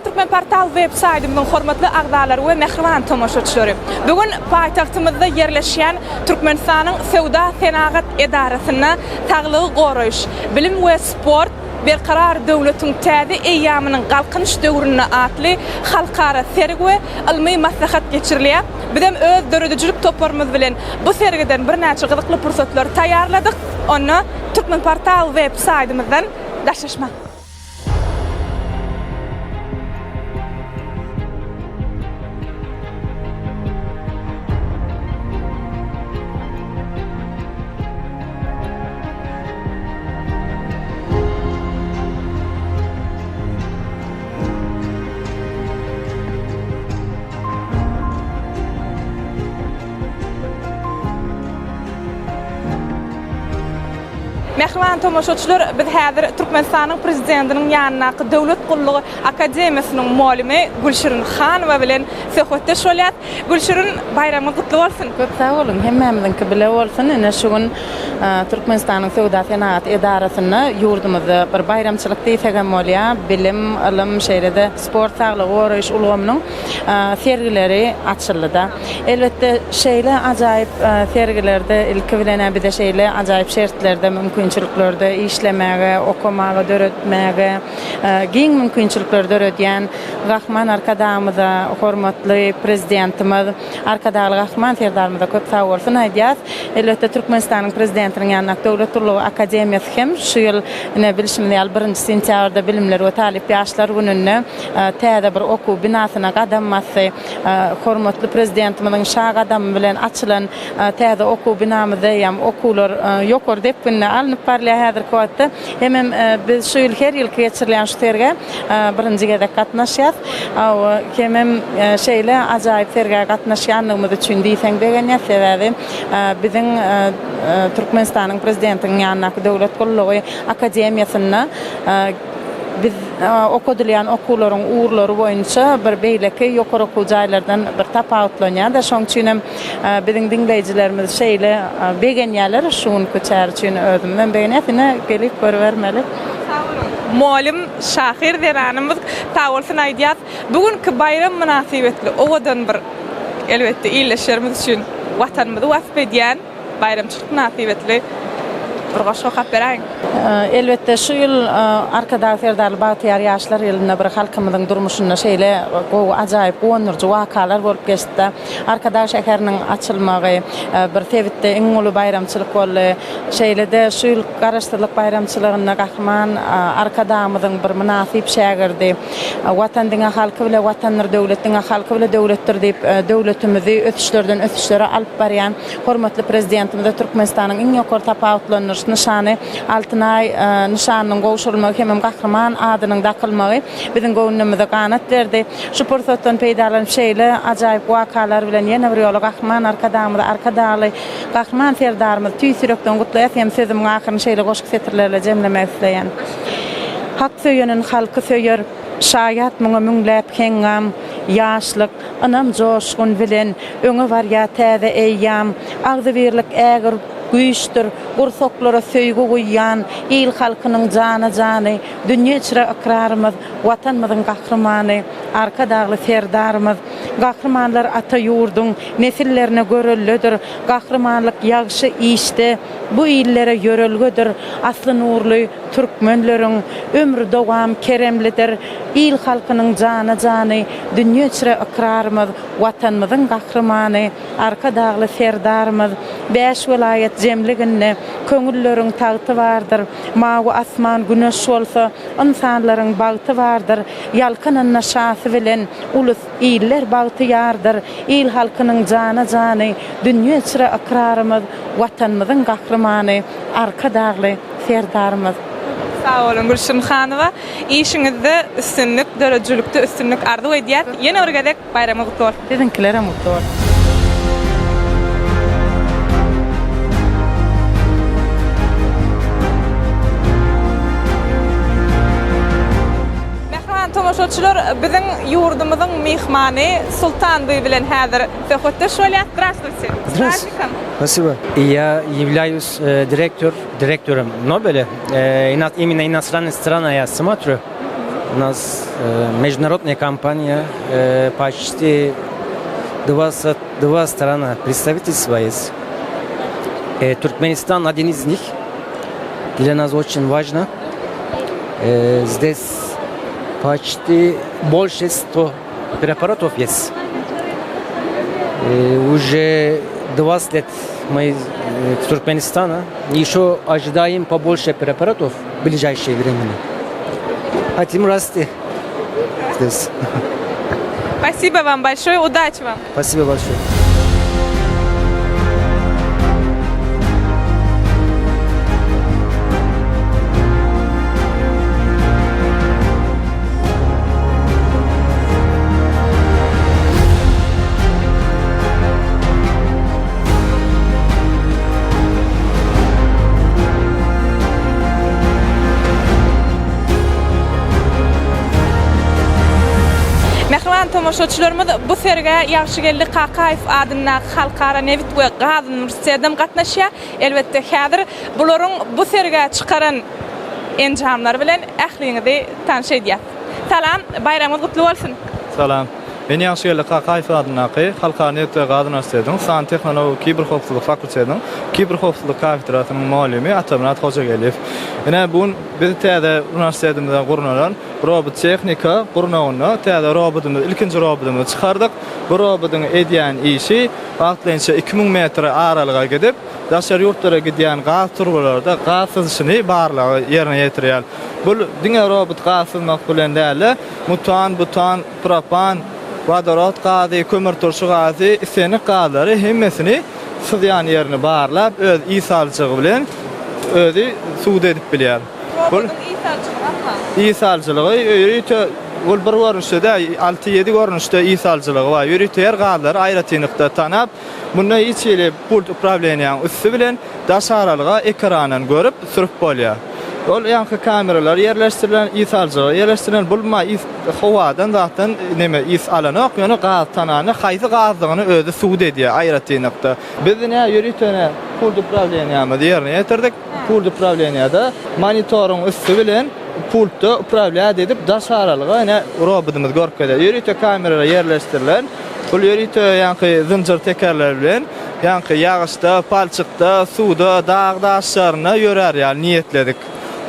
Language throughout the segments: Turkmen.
Türkmenportal web saýtymyzyň hormatly agzalary we mähriban tomaşaçylary! Bu gün paýtagtymyzda ýerleşýän Türkmenistanyň Söwda-senagat edarasynda Saglygy goraýyş, bilim we sport, Berkarar döwletiň täze eýýamynyň Galkynyş döwründe atly halkara sergi we ylmy maslahat geçirilýär. Bizem öz döredijilik toparymyz bilen bu sergiden birnäçe gyzykly pursatlary taýýarladyk. Onda Türkmenportal web saýtymyzdan daşlaşmaň! Mähriban tomaşaçylar, biz häzir Türkmenistanyň Prezidentiniň ýanyndaky Döwlet gullugy akademiýasynyň mugallymy Gülşirin Hanowa bilen söhbetdeş bolýas. Gülşirin, baýramyňyz gutly bolsun! Köp sag boluň, hemmämiziňki bile bolsun. Ine, şu gün Türkmenistanyň Söwda-senagat edarasynda ýurdumyzda bir baýramçylyk diýsek hem bolýar, bilim, ylym, şeýle-de sport, saglygy goraýyş ulgamynyň sergileri açyldy-da. Elbetde, şeýle ajaýyp sergilerde ilki bilen-ä bize şeýle ajaýyp şertlerde, mümkinçiliklerde işlemäge, okamaga, döretmäge giň mümkinçilikleri döredýän Gahryman Arkadagymyza, hormatly Prezidentimiz Arkadagly Gahryman Serdarymyza köp sagbolsun aýdýas. Elbetde, Türkmenistanyň Prezidentiniň ýanyndaky Döwlet gullugy akademiýasy hem şu ýyl, ine, bilşimiz ýaly, birinji sentýabrda Bilimler we talyp ýaşlar gününde täze bir okuw binasyna gadam basdy. Hormatly Prezidentimiziň şa gadamy bilen açylan täze okuw binamyzda eýýäm okuwlar ýokary depginde alnyp barylýar häzirki wagtda. Hemem biz şu ýyl her ýylky geçirilýän şu sergä birinji gezek gatnaşýas. Hawa, hemem şeýle ajaýyp sergä gatnaşýanlygymyz üçin diýseň begenýäs. Sebäbi biziň Türkmenistanyň Prezidentiniň ýanyndaky Döwlet gullugy akademiýasynda biz okadylýan okuwlaryň ugurlary boýunça bir beýleki ýokary okuw jaýlardan bir tapawutlanýar-da. Şonuň üçin hem biziň diňleýjilerimiz şeýle begenýärler şu günki çäre üçin özümizem begenýäs. Ine, gelip görübermeli. Sag boluň. Mugallym, şahyr zenanymyz sagbolsun aýdýas. Bu günki baýram mynasybetli owadan bir, elbetde, ildeşlerimiz üçin Watanymyzy wasp edýän baýramçylyk mynasybetli bir goşgy okap beräýiň. Elbetde, şu ýyl Arkadag Serdarly bagtyýar ýaşlar ýylynda bir halkymyzyň durmuşynda şeýle gowy, ajaýyp, guwandyryjy wakalar bolup geçdi. Arkadag şäheriniň açylmagy bir sebitde iň uly baýramçylyk boldy. Şeýle-de şu ýyl Garaşsyzlyk baýramçylygynda Gahryman Arkadagymyzyň bir mynasyp şägirdi, Watan diňe halky bile Watandyr, döwlet diňe halky bile döwletdir diýip, döwletimizi ösüşlerden ösüşlere alyp barýan hormatly Prezidentimize Türkmenistanyň iň ýokary tapawutlandyryş nyşany Altyn Aý nyşanynyň gowşurylmagy hemem Gahryman adynyň dakylmagy biziň göwnümize ganat berdi. Şu pursatdan peýdalanyp şeýle ajaýyp wakalar bilen ýene bir ýola Gahryman Arkadagymyzy, Arkadagly Gahryman Serdarymyzy tüýs ýürekden gutlaýas hem sözümiň ahyryny şeýle goşgy setirleri bilen jemlemek isleýän. Hak söýenin halky söýer, Şaýat muňa müňläp heňňam, Ýaşlyk, ynam joşgun bilen, Öňe barýar täze eýýam. Agzybirlik ägirt güýçdür, Gursaklara söýgi guýýan, Il-halkynyň jana-jany, Dünýe içre ykrarymyz, Watanymyzyň Gahrymany, Arkadagly Serdarymyz. Gahrymanlar ata ýurduň nesillerine göreldedir. Gahrymanlyk ýagşy işde bu illere ýörelgedir. Asly nurly türkmenleriň ömri dowam keremlidir. Il-halkynyň jana-jany, dünýe içre ykrarymyz, Watanymyzyň Gahrymany, Arkadagly Serdarymyz. Bäş welaýat jemliginde köňülleriň tagty bardyr. Mawy asman güneş bolsa, Ynsanlaryň bagty bardyr, Ýalkananda şasy bilen, Ulus, iller bagtyýardyr. Il-halkynyň jana-jany, Dünýe içre ykrarymyz, Watanymyzyň Gahrymany, Arkadagly Serdarymyz. Sag boluň Gülşirin Hanowa. Işiňizde üstünlik, döredijilikde üstünlik arzuw edýäs. Ýene bir gezek Baýramyňyz gutly bolsun. Siziňkilerem gutly bolsun. Mähriban tomaşaçylar, biziň ýurdumyzyň myhmany Sultan By bilen häzir söhbetdeş bolýas. Zdrastwuyte. S praznikom. Spasibo. Я являюсь direktor, direktorом Нобеля. Именно иностранные страны я смотрю. У нас э, международная компания, э, почти 22 страна представительства есть. Э, Туркменистан один из них. Для нас очень важно. Э, здесь почти больше 100 препаратов есть. Э, уже 20 лет мы в Туркменистана. Еще ожидаем побольше препаратов в ближайшее время. Хотим расти здесь. Спасибо вам большое, удачи вам. Спасибо большое. Mähriban tomaşaçylarymyz bu sergä Ýagşygeldi Kakaýew adyndaky Halkara nebit we gaz uniwersitedem gatnaşýar. Elbetde häzir bularyň bu sergä çykaran enjamlary bilen ähliňizi tanyş edýäs. Salam, baýramyňyz gutly bolsun! Salam. Men Ýagşygeldi Kakaýew adyndaky Halkara nebit we gaz uniwersitetiniň Sanly tehnologiýa we kiberhowpsuzlyk fakultetiniň kiberhowpsuzlyk kafedrasynyň mugallymy Atamyrat Hojageldiýew. Ine, bu gün biz täze uniwersitetimizde gurnalan robot tehnika gurnagynda täze robotymyzy, ilkinji robotymyzy çykardyk. Bu robotyň edýän işi wagtlaýynça 2000 metr aralyga gidip, daşary ýurtlara gidýän gaz turbalarda gaz syzyşyny barlagy ýerine ýetirýär. Bu diňe robot gaz syzmak bilen däl-de, mutan, butan, propan, wodorod gazy, kömürturşy gazy, islendik gazlary hemmesini syzýan ýerini barlap, öz ys alyjygy bilen özi subut edip bilýär. Robotyň ys alyjygy barmy? Ys alyjylygy ýörite ol bir görnüşde däl, alty-ýedi görnüşde ys alyjylygy bar. Ýörite her gazlary aýratynlykda tanap, Munda hiç hili pult uprawleniýaň üsti bilen daş aralyga ekrandan görüp sürüp bolýar. Ol ýaňky kameralar ýerleşdirilen, ys alyjylar ýerleşdirilen. Bul ma ys howadan zatdan neme ys alanok, ýöne gaz tanany haýsy gazdygyny özi subut edýär aýratynlykda. Biz ine ýörite ine pult uprawleniýamyzy ýerine ýetirdik. Pult uprawleniýada monitoryň üsti bilen pultda uprawlýat edip daş aralyga ine robodymyz görkezýär. Ýörite kameralar ýerleşdirilen. Bul ýörite ýaňky zynjyr tekerler bilen ýaňky ýagyşda, palçykda, suwda, dag daşlarynda ýörär ýaly niýetledik.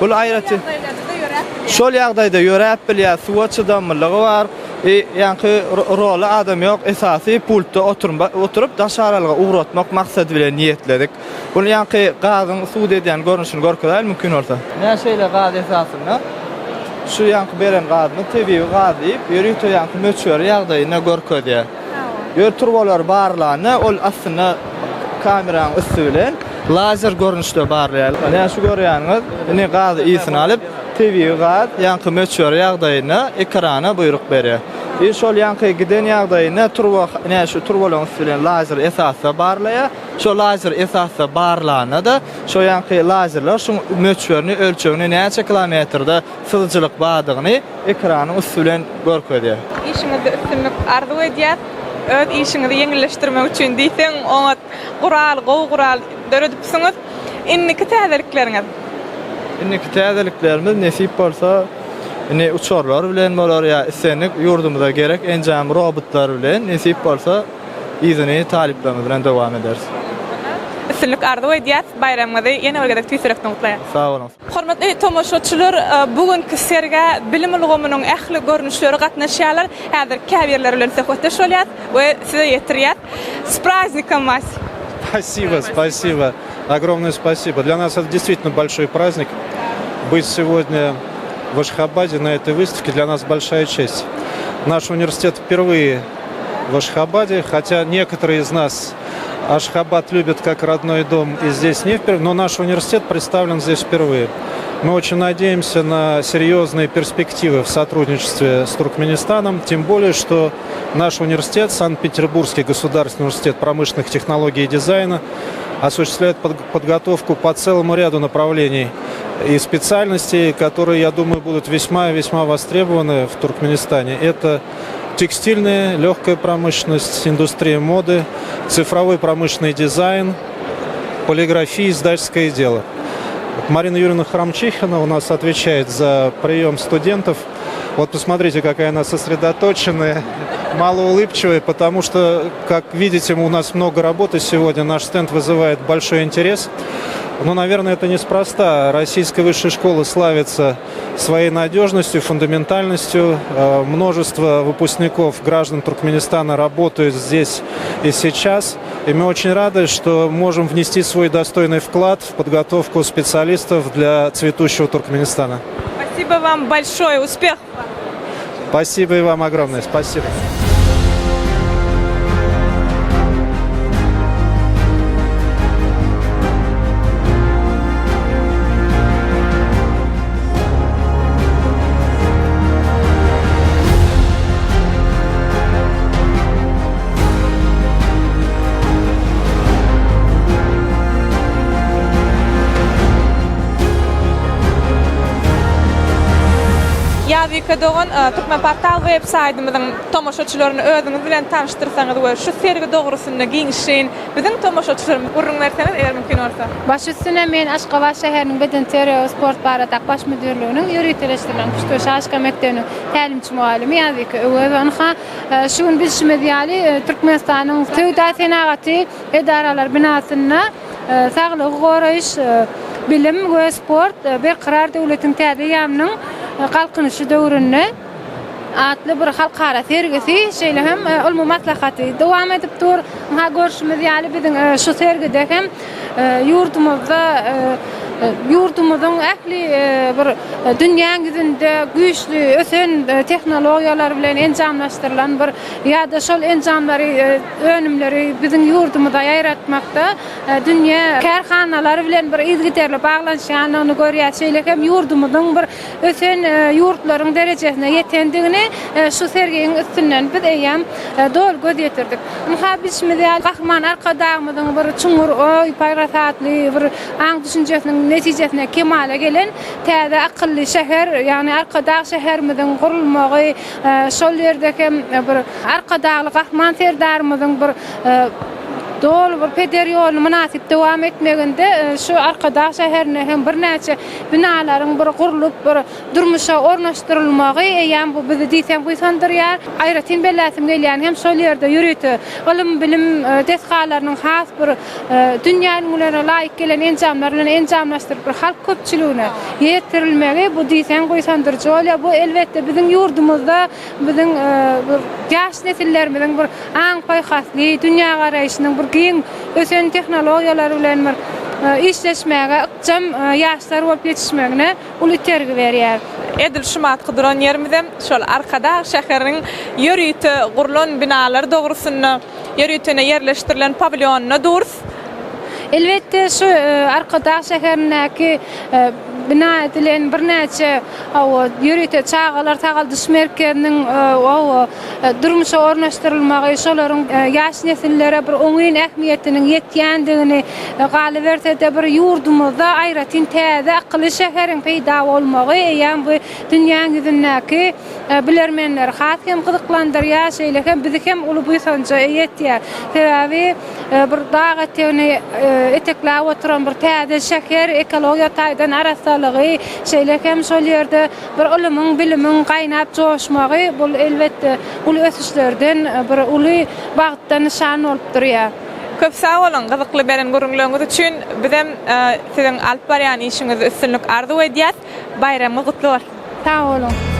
Bul aýratyn Şol ýagdaýda ýöräp bilýär, suwa çydamlylygy bar. I ýaňky roly adam ýok, esasy pultda oturyp daş aralyga ugratmak maksady bilen niýetledik. Bunu ýaňky gazyň suwda edýän görnüşini görkezäýeli mümkin bolsa. Ine şeýle gaz esasynda şu ýaňky beren gazymyz tebigy gaz diýip ýörite ýaňky möçberi ýagdaýynda görkezýär. Ýör turbalary barlanda ol aslynda kameranyň üsti bilen lazer görnüşde barlaýar. Ine şu görýäniňiz indi gazy ysyny alyp tebigy gaz ýaňky möçberi ýagdaýynda ekrana buýruk berýär. I şol ýaňky giden ýagdaýynda turba ine şu turbalaryň üsti bilen lazer esasda barlaýar. Şo lazer esasda barlanda-da, şo ýanky lazerler şuň möçberini, ölçegini, näçe kilometrde syzyjylyk bardygyny ekranyň üsti bilen görkezýär. Işiňizde üstünlik arzuw edýäs. Öz işiňizi ýeňilleşdirmek üçin diýseň oňat gural, gowy gural döredipsiňiz. Indiki täzelikleriňiz? Indiki täzeliklerimiz nesip bolsa indi uçarlar bilen bolar ýa islendik ýurdumyza gerek enjam robotlar bilen nesip bolsa Yzyny talyplarymyz bilen dowam ederis. Üstünlik arzuw edýäs. Baýramyňyzy ýene bir gezek tüýs ýürekden gutlaýas. Sag boluň. Hormatly tomaşaçylar, bu günki sergä bilim ulgamynyň ähli görnüşleri gatnaşýarlar. Häzir käbirleri bilen söhbetdeş bolýas we size ýetirýäs. S praznikom вас! Спасибо, спасибо. Огромное спасибо. Для нас это действительно большой праздник. Быть сегодня в Ашхабаде на этой выставке для нас большая честь. Наш университет впервые в Ашхабаде, хотя некоторые из нас Ашхабад любят как родной дом и здесь не впервые, но наш университет представлен здесь впервые. Мы очень надеемся на серьезные перспективы в сотрудничестве с Туркменистаном, тем более, что наш университет, Санкт-Петербургский государственный университет промышленных технологий и дизайна, осуществляет подготовку по целому ряду направлений и специальностей, которые, я думаю, будут весьма-весьма востребованы в Туркменистане. Это текстильная, легкая промышленность, индустрия моды, цифровой промышленный дизайн, полиграфия, издательское дело. Марина Юрьевна Храмчихина у нас отвечает за прием студентов. Вот посмотрите, какая она сосредоточенная, малоулыбчивая, потому что, как видите, у нас много работы сегодня. Наш стенд вызывает большой интерес. Ну, наверное, это неспроста. Российская высшая школа славится своей надежностью, фундаментальностью. Э, Множество выпускников граждан Туркменистана работают здесь и сейчас. И мы очень рады, что можем внести свой достойный вклад в подготовку специалистов для цветущего Туркменистана. Спасибо вам большое, успехов вам! Спасибо и вам огромное. Спасибо. Ýazbike dogan, Türkmenportal web saýtymyzyň tomaşaçylaryny özüňiz bilen tanyşdyrsaňyz we şu sergi dogrusynda giňişleýin biziň tomaşaçylarymyza gürrüň berseňiz, eger mümkin bolsa. Baş üstüne, men Aşgabat şäheriniň bedenterbiýe we sport baradaky baş müdirliginiň ýöriteleşdirilen küşt we şaşka mekdebiniň tälimçi mugallymy Ýazbike Öwezowa. Ynha, Şu gün bilşimiz ýaly, Türkmenistanyň Söwda senagaty edaralary binasynda Saglygy goraýyş, bilim we sport Berkarar döwletiň täze eýýamynyň Galkynyşy döwründe atly bir halkara sergisi, şeýle hem ylmy maslahaty dowam edip dur. Ynha, görşümiz ýaly, biziň şu sergide hem ýurdumyzda ýurdumyzyň ähli bir dünýäň ýüzünde güýçli ösen tehnologiýalar bilen enjamlaşdyrylan bir ýa-da şol enjamlary önümleri biziň ýurdumyza ýaýratmakda dünýä kärhanalary bilen bir yzygiderli baglanyşýandygyny görýäs. Şeýle hem ýurdumyzyň bir ösen ýurtlaryň derejesine ýetendigini şu sergiň üstünden biz eýýäm doly göz ýetirdik. Ynha, bilşimiz ýaly, Gahryman Arkadagymyzyň bir çuňňur oý-parasatly bir aň-düşünjesiniň netijesinde kemala gelen täze akylly şäher, ýagny Arkadag şäherimiziň gurulmagy, şol ýerde hem bir Arkadagly Gahryman Serdarymyzyň bir doly bir peder ýoluny mynasyp dowam etmeginde şu Arkadag şäherinde hem birnäçe binalaryň bir gurlup, bir durmuşa ornaşdyrylmagy eýýäm bu bizi diýseň buýsandyrýar. Aýratyn belläsim gelýäni hem şol ýerde ýörite ylym-bilim desgalarynyň has bir dünýä ülňülerine laýyk gelen enjamlar bilen enjamlaşdyryp bir halk köpçüligine ýetirilmegi bu diýseň buýsandyryjy bolýar. Bu elbetde biziň ýurdumyzda biziň bir ýaş nesillerimiziň bir aň-paýhasly, dünýägaraýşynyň bir giň ösen tehnologiýalar bilen bir işleşmäge ykjam ýaşlar bolup ýetişmegine uly itergi berýär. Edil şu matky duran ýerimizem şol Arkadag şäheriniň ýörite gurlan binalary dogrusynda ýöritene ýerleşdirilen pawilýonynda durus. Elbetde, şu Arkadag şäherindäki bina edilen birnäçe hawa, ýörite çagalar sagaldyş merkeziniň hawa, durmuşa ornaşdyrylmagy şolaryň ýaş nesillere bir oňyn ähmiýetiniň ýetýändigini, galyberse-de bir ýurdumyzda aýratyn täze akylly şäheriň peýda bolmagy eýýäm bu dünýäň ýüzündäki bilermenleri has hem gyzyklandyrýar, şeýle hem bizi hem uly buýsanja eýe etýär. Sebäbi bir dag etegini etekläp oturan bir täze şäher ekologiýa taýdan arassalygy, şeýle hem şol ýerde bir ylymyň, bilimiň gaýnap joşmagy bul elbetde uly ösüşlerden, bir uly bagtdan nyşan bolup durýar. Köp sag boluň gyzykly beren gürrüňleriňiz üçin. Bizem siziň alyp barýan işiňizde üstünlik arzuw edýäs. Baýramyňyz gutly bolsun! Sag boluň!